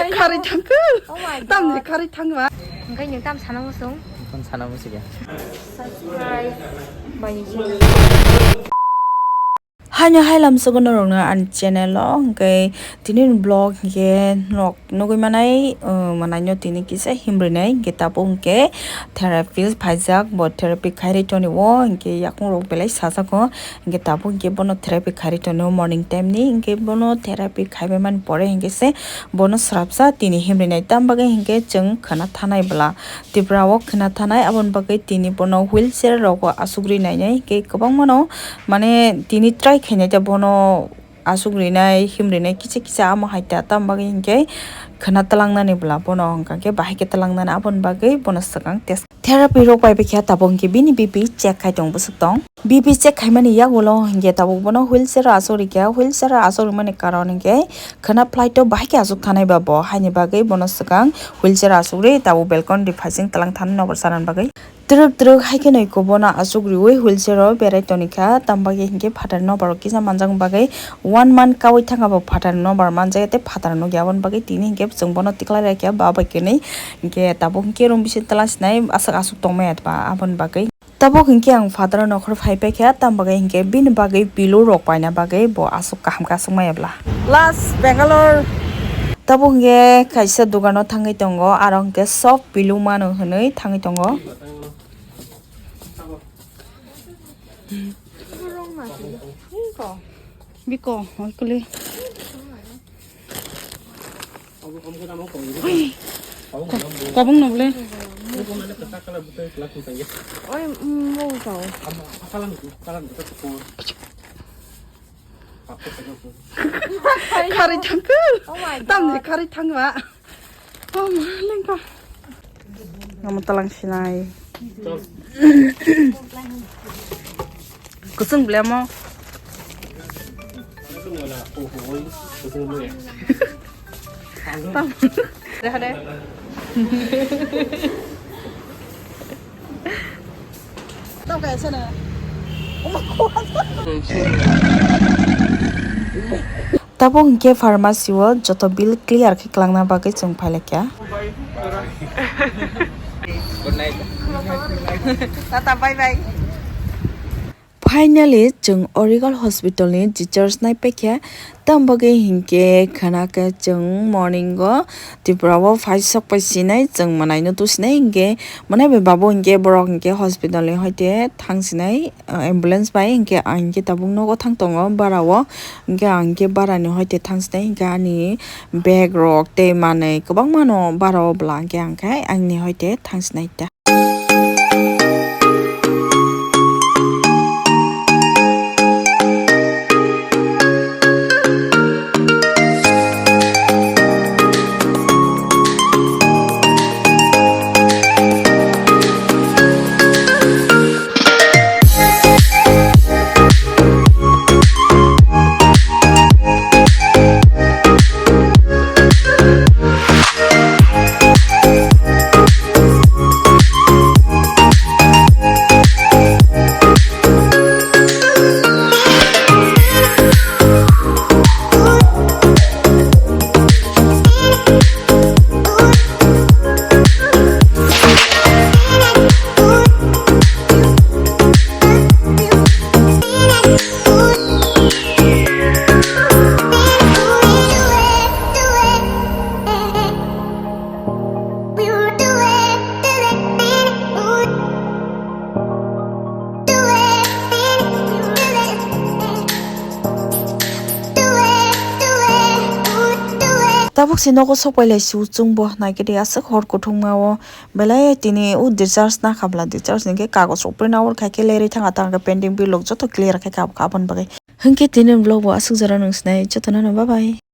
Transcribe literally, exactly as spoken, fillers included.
Kharwi thangkhu. Oh my God. Tamni kharwi thangba. Hwnkhe nwng tam sana muchung? Tam sana muchung ya. Subscribe my channel. Haino hai lamsogo norokno ani channel o, hwnkhe tini ni vlog hwnkhe norok nugwi manai, uh, manaino tini kisa himrinai, hwnkhe tabuk hwnkhe therapy phaijak, bo therapy khairwi tonwi o, hwnkhe yakung rok belai sajago. Hingke tabuk hingke bono therapy khairwi tongo morning time ni, hingke bono therapy khaibai mani pore hingke se bono swrapsa tini himrinai. Tam bagwi hingke chwng khwna thanai bwla Tripura o khwna thanai, aboni bagwi tini bono wheelchair rogo asugri nainai, hingke kwbangmano mane tini try khainai ta bono asugrinai, himrinai kisa kisa amo hai ta. Tam bagwi hingke khwna twlangnani bwla bono hingka khe bahai khe twlangnani, aboni bagwi bono swkang test Therapy rok bai bikha tabuk hingke bini B P check khai tong bwswk tong. B P check khaimani yagulo hingke tabuk bono wheelchair o asuk rikha, wheelchair o asuk rwmani karon hingke khwna flight o bahai khe asuk thanai ba bo, haini bagwi bono swkang wheelchair o asuk ri tabuk balcony ri phaising twlang thani nokbar sanani bagwi. Twrwk twrwk hai khe noiko bono asuk riwi wheelchair o berai tonikha, tam bagwi hingke phatar nokbar o kisa manjakma bagwi one month kawi thangkha bo phatar nokbar manjakya tei phatar nukya, aboni bagwi tini hingke chwng bono tikhlai laikha ba bai kwnwi. Hingke tabuk hingke room bising twla sinai aswk aswk tongmaya tba aboni bagwi. Tabuk hingke ang father o nokhor phai paikha, tam bagwi hingke bini bagwi pillow rok paina bagwi bo aswk kaham khe aswk maya bla. Last Bangalore. Tabuk hingke kaisa dogano thangwi tongo, aro hingke soft pillow mano hinwi thangwi tongo. Biko, oikole. Oi. Ko-, kobong no bole. Oi, mm, mo tao. Kharwi thangkhu. Oh my God. Tamni kharwi thangba. Oh, ma, lengkha. Namo talang sinai. Kusung blemo. Tam. Deh, deh. Tam kaya sana. Tabuk hingke pharmacy o joto bill clear khe kwlangna bagwi chwng phailaikha. Tata, bye bye. Finally, chwng Origal Hospital ni discharge nai paikha. Tam bagwi hingke khwna khe chwng morning o Tripura o phai sok pai sinai, chwng mwnai no tusinai hingke mwnai bai babu hingke borok hingke hospital ni hoite thang sinai. Ambulance bai hingke ang hingke tabuk nogo thang tongo bara o, hingke ang hingke bara ni hoite thang sinai hingke ani bag rok tei manwi kwbangma no bara o bwla hingke ang khe ang ni hoite thang sinai ta. Tabuk se nogo sok pai lai si o chwng bo nai khe de aswk hor kuthukma o belai tini o discharge na kha bwla discharge hwnkhe kagoj rok print out khai khe lerwi thang a ta hwnkhe pending bill rok joto clear khai kha aboni bagwi hwnkhe tini vlog bo aswk jora nung sinai jotono no bye bye.